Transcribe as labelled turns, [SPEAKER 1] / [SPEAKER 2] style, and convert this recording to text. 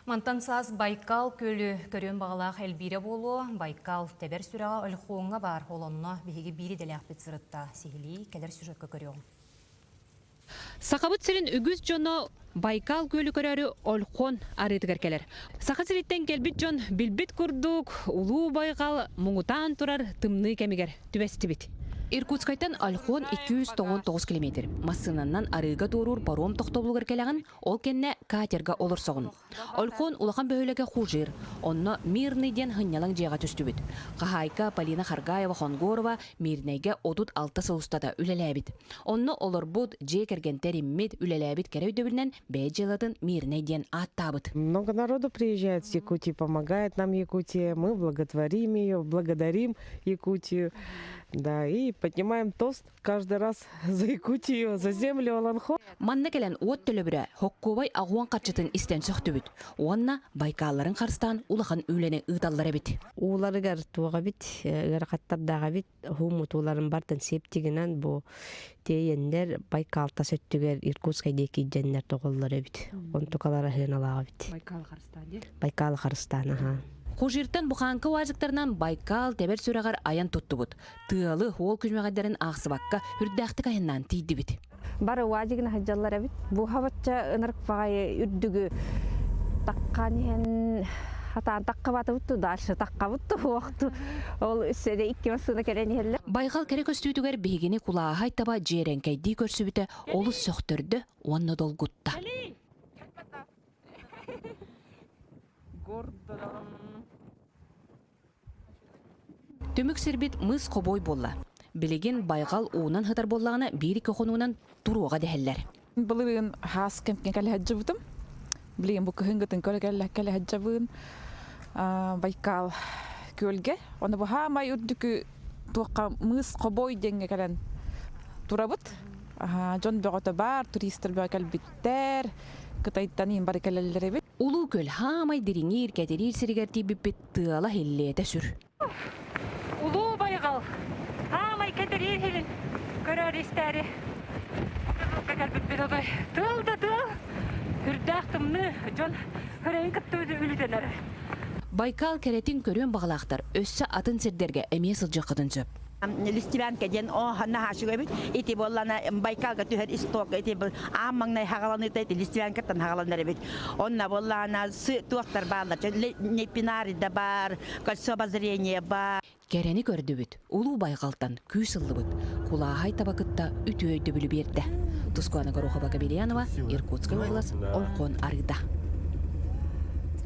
[SPEAKER 1] Мантан саас Байкал күөлү көрүөн баҕалаах элбиирэ буолуо. Байкал тэбэр сүрэҕэ Ольхоҥҥа баар. Ол онно биһиги биир идэлээхпит сырытта. Сиһилии кэлэр сюжекка көрүөҕүҥ.
[SPEAKER 2] Сахабыт сирин үгүс дьоно Байкал күөлү көрөөрү Ольхон арыытыгар кэлэр. Саха сириттэн кэлбит дьон билбит курдук Улуу Байҕал муҥутаан турар тымныы кэмигэр түбэстибит. Иркутскайтан Ольхон 299 километр. Массыынаннан арыыга туоруур паром тохтобулугар кэлэҕин, ол кэннэ катерга олорсоҕун. Ольхон улахан бөһүөлэгэ Хужир, онно Мирный диэн сынньалаҥ дьиэҕэ түстүбүт. Хаһаайка Полина Харгаева-Хонгорова Мирнэйгэ 36 сыл устата үлэлээбит. Онно олорбут, дьиэ кэргэн тэриммит, үлэлээбит кэрэ өйдөбүлүнэн бэйэ дьыалатын Мирнэй диэн ааттаабыт.
[SPEAKER 3] Много народу приезжает с Якутии, помогает нам Якутия. Мы благотворим ее, благодарим Якутию. Да, и поднимаем тост каждый раз за Якутию, за землю Олонхо.
[SPEAKER 2] Манна кэлэн уот төлөбүрэ хоккуобай аҕуан харчытын истэн сөхтүбүт уонна Байкалларын харыстаан улахан үлэни ыыталлар эбит.
[SPEAKER 4] Ууларыгар туох эбит, ыарахаттардаах эбит, уһууммутууларын бартын септигинэн бу тиэйэннэр Байкалтас өттүгэр Иркутскай диэки дьэннэр тоҕоллор эбит. Онтукалара сыаналаах эбит.
[SPEAKER 2] Байкал харыстаан диye?
[SPEAKER 4] Байкал харыстаан, аха.
[SPEAKER 2] Хужиртан бухаанка уазиктарынан Байкал тэбэр сүрэҕэр айан туттубут. Тыалы, уол күнүмэҕэйдэрин аахсыбакка, үрдээхтик айаннаан тиийдибит.
[SPEAKER 5] Бары уазигына сылдьаллар эбит. Бу хабачча ынырык баҕайы үрдүгү таххан иһэн хатаан таххабатыбыт дальше таххабыт туохту ол үссэде икки массыына кэлэн иһэллэр.
[SPEAKER 2] Байҕал кэрэ көстүүтүгэр биһигини кулааһай таба дьиэрэҥкэйдии көрсүбүтэ олус сөхтөрдө уонна долгутта. Түмүк сирбит мыс хобуой буолла. Билигин байҕал уунан сытар буоллаҕына биир-икки хонуунан туруоҕа дэһэллэр.
[SPEAKER 6] Былырыын хаас кэмҥэ кэлэ сылдьыбытым. Билигин бу кыһыҥҥытын көрө кэлэ сылдьабын. Байкал күөлгэ. Ону бу хаамай үрдүкү туохха мыс хобой диэҥҥэ кэлэн турабыт. Дьон бөҕөтө баар, туристар бөҕө кэлбиттэр. Кытайтан иин бары кэлэллэр эбит.
[SPEAKER 2] Улуу күөл хаамай дириҥиир, кэтириир сиригэр тиийбиппит тыала иһиллиэтэ сүр.
[SPEAKER 7] Улуу байҕал хаамай кэтириир иһин көрөр истээри кэлбиппит отой тыал да тыал үрдээх тымныы дьон хөрөйүн кытта үлүтэнэр.
[SPEAKER 2] Байкал кэрэтин көрүөн баҕалаахтар өссө атын сирдэргэ эмиэ сылдьыаххытын сөп.
[SPEAKER 8] Листивянка диэн о наһаашыга эбит ити буоллана Байкалга түһэр исток ити аан маҥнай хаҕаланыыта ити Листивянкаттан хаҕаланар эбит онно буоллаана туохтар бааллар Непинари да баар кольцо обозрения баар
[SPEAKER 2] Кэрэни көрдүбүт, улуу байҕалтан күүс ыллыбыт, кулааһай таба кытта үтүө өйдөбүлү биэрдэ. Тускуана Горохова-Кабельянова, Иркутскай область, Ольхон арыыта.